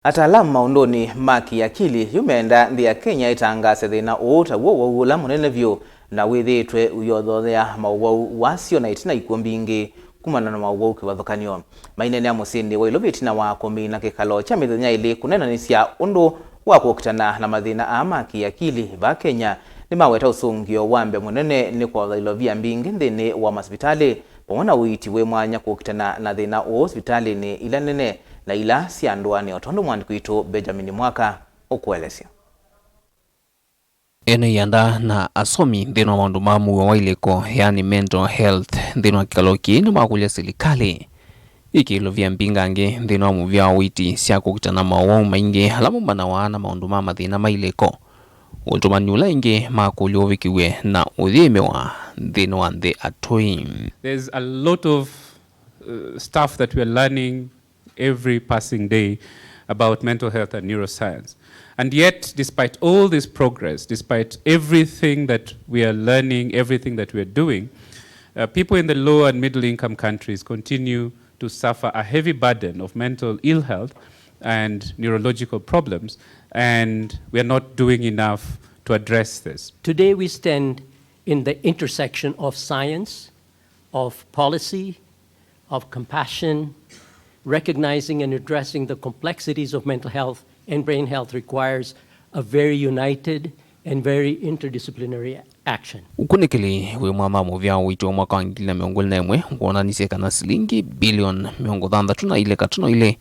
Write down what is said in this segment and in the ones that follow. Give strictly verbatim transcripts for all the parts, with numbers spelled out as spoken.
Ataalamu maũndũnĩ ma kĩakili yu menda nthĩ ya Kenya ĩtangaase thĩna ũũ ta w'o wau ũla mũnene vyũ na wĩthĩĩtwe ũyothothea maũwau wasyo na ĩtina ikuũ mbingĩ kumana na maũwau kĩvathũkany'o. Maineenea mũsyĩnĩ wa Ilovi ĩtina wa kũmina kĩkalo kya mĩthenya ĩlĩ kũneenanĩsya ũndũ wa kũkitana na mathĩna aa ma kĩakili vaa Kenya, nĩmaweta ũsũngĩo wa mbee mũnene nĩ kwotha ilovia mbingĩ nthĩnĩ wa masivitalĩ, vamwe na ũiiti wĩ mwanya kũkitana na thĩna ũũ sivitalĩnĩ ila nene na ila sya ndũanĩ, o tondũ mwandĩki witũ Benjamin Mwaka ũkũelesya. Ene ianda na asomi nthĩnĩ wa maũndũ ma mũuo wa ilĩko, yani mental health, nthĩnĩ wa kĩkalo kĩĩ nĩmakũlya silikalĩ ĩkĩĩlovya mbingangĩ nthĩnĩ wa mũvĩa wa ũiiti sya kũkitana maũwau maingĩ ala maumanawa na maũndũ ma mathĩna ma ilĩko, ũtũmani ũla aingĩ makũlya ũvikĩw'e na ũyĩmĩwa nthĩnĩ wa nthĩ atũi. There's a lot of uh, stuff that we are learning every passing day about mental health and neuroscience. And yet, despite all this progress, despite everything that we are learning, everything that we are doing, uh, people in the low and middle income countries continue to suffer a heavy burden of mental ill health and neurological problems, and we are not doing enough to address this. Today, we stand in the intersection of science, of policy, of compassion, recognizing and addressing the complexities of mental health and brain health requires a very united and very interdisciplinary action. Ũkunĩkĩli wĩ mwanya wa mũvĩa wa ũiiti wa mwaka wa ngili na mĩongo ĩlĩ na ĩmwe woonanisye kana silingi bilioni mĩongo thanthatũ na ilĩ katono ilĩ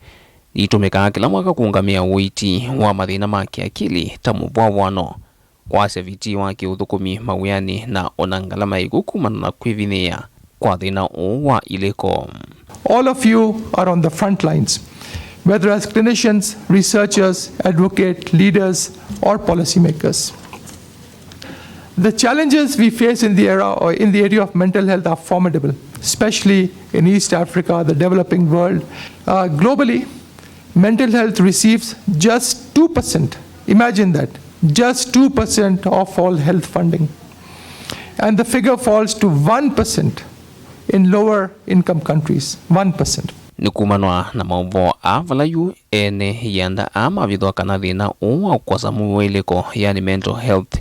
itũmĩkaa kĩla mwaka kũũngamĩa ũiiti wa mathĩna ma kĩakili ta mũvwavwano, kwasya vitii wa kĩũthũkũmi mawĩanĩ, na ona ngalama ya ikuũ kumana na kwĩvinyĩĩa kwa thĩna ũũ wa ilĩko. All of you are on the front lines, whether as clinicians, researchers, advocate, leaders, or policymakers. The challenges we face in the era or in the area of mental health are formidable, especially in East Africa, the developing world. Uh, globally, mental health receives just two percent. Imagine that, just two percent of all health funding. And the figure falls to one percent in lower income countries. One percent. Nĩ kumanwa na maũvoo aa vala yu ene ianda aa mavithwa kana thĩna ũũ wa kũkosa mũuo wa ilĩko, yani mental health,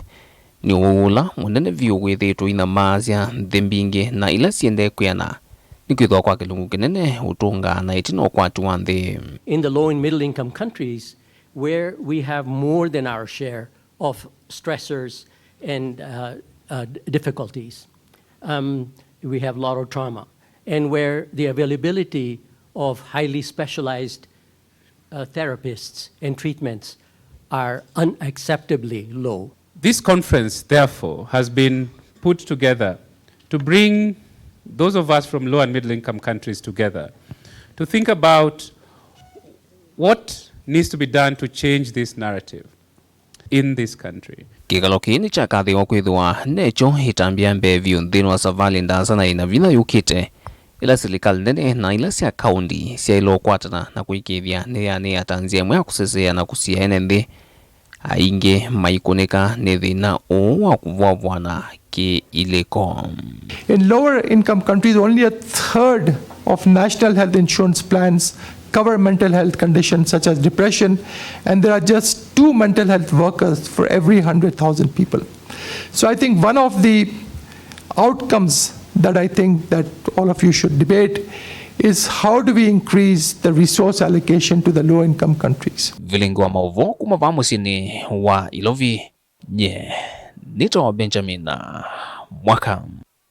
nĩ ũwau ũla mũnene vyũ wĩthĩĩtwe ũinamaasya nthĩ mbingĩ, na ila syendee kwĩana nĩ kwĩthĩwa kwa kĩlungu kĩnene ũtũngaa na ĩtina ũkwati wa nthĩ. In the low and middle income countries, where we have more than our share of stressors and uh, uh, difficulties, um, we have a lot of trauma, and where the availability of highly specialized uh, therapists and treatments are unacceptably low. This conference, therefore, has been put together to bring those of us from low and middle income countries together to think about what needs to be done to change this narrative in this country. Kĩkalo kĩĩ nĩkyakathĩĩwa kwĩthĩwa nekyo ĩtambya ya mbee vyũ nthĩnĩ wa savalĩ ndaasa na ĩna vinya yũkĩte, ĩla silikalĩ nene na ila sya kaũndi syaĩle ũkwatana na kũĩkĩĩthya nĩyanĩĩa ta nzĩa ĩmwe ya kũseseea na kũsia ene nthĩ aingĩ maikũnĩka nĩ thĩna ũũ wa kũvwavwana kĩ-ilĩko. In lower income countries, only a third of national health insurance plans cover mental health conditions such as depression, and there are just two mental health workers for every hundred thousand people. So I think one of the outcomes that I think that all of you should debate is how do we increase the resource allocation to the low income countries? Vilingi wa maũvoo kuma vaa mũsyĩnĩ wa Ilovi, nye nĩtawa Benjamin Mwaka.